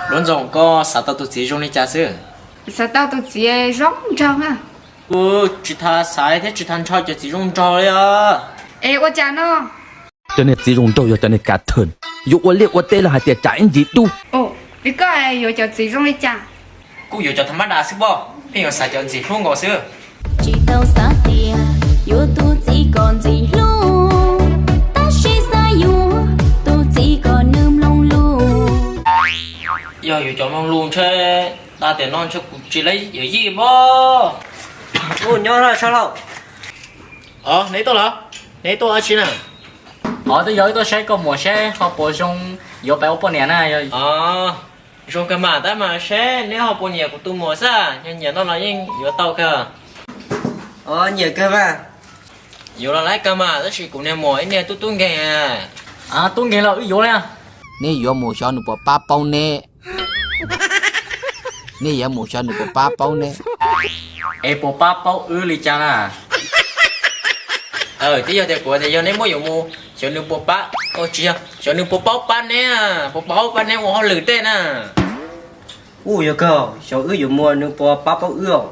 Duab Ntxoo, koj xav tau tus txiv zoo li cas xwb? Xav tau tus txiv zoo nraug na. Kuv tsis tas xaiv thiab tsis tas nrho cov txiv zoo nraug li os. Es ua cas no? Cov niag txiv zoo nraug yog cov niag kav theem, yuav ua liaj ua teb los hais tias tsam ib ntsis dub. Li koj yuav cov txiv zoo li cas? Kuj yuav cov tha mab das xwb pob, pheej yuav xaiv cov ntxim hlub nkaus xwb. Tsis tau xav tias yuav tus txiv kom ntxim hlub, tab sis xav yuav tus txiv kom nws mloog lus. Yog yuav cov mloog lus ntshe tas tiam no ntshe kuv tsis laib yuav yij pob. Ub, nyob Sab Lauj. Os, neb tuaj los? Neb tuaj dab tsi na? Os, twb yog wb tuaj saib koj muam seb ho puas zoo yuav pab ua poj niam na. Zoo kawg mas, tab mas seb neb ho puas nyiam kuv tus muam xwb, yog nyiam no los yeej yuav tau kawg. Os, nyiam kawg mas. Yuav los laib kawg mas, tab sis kuv niag muam ib niag tub tub nkeeg. Tub nkeeg los wb yuav li. Neb yuav mus xyov nws puas pab paub neb. Neb yuav mus xyov nws puas pab paub neb. Es puas pab paub wb li cas na? Twb yog tias kuv tias yog neb muab yuav mus xyov nws puas pab, tsis yog, xyov nws puas paub pab neb, puas paub pab neb ua hauj lwm tej na. Ub, yog kawg, xyov wb yuav mus nws puas pab paub wb os.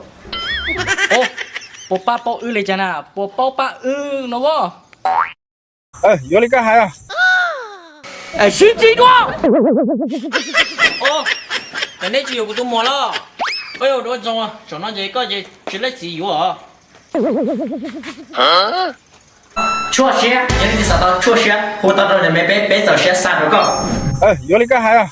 Puas pab paub wb li cas na, puas paub pab wb no as? Yuav li koj hais os. Sib ntsib dua. Os, neb tsis yuav kuv tus muam los? Koj yuav Duab Ntxoo, tsam no ces koj ces tsis laib txiv yuav os. Tshuaj siab, yog leej twg xav tau tshuaj siab hu tau rau niam me peb, peb txaus siab xa rau koj. Yuav li koj hais os.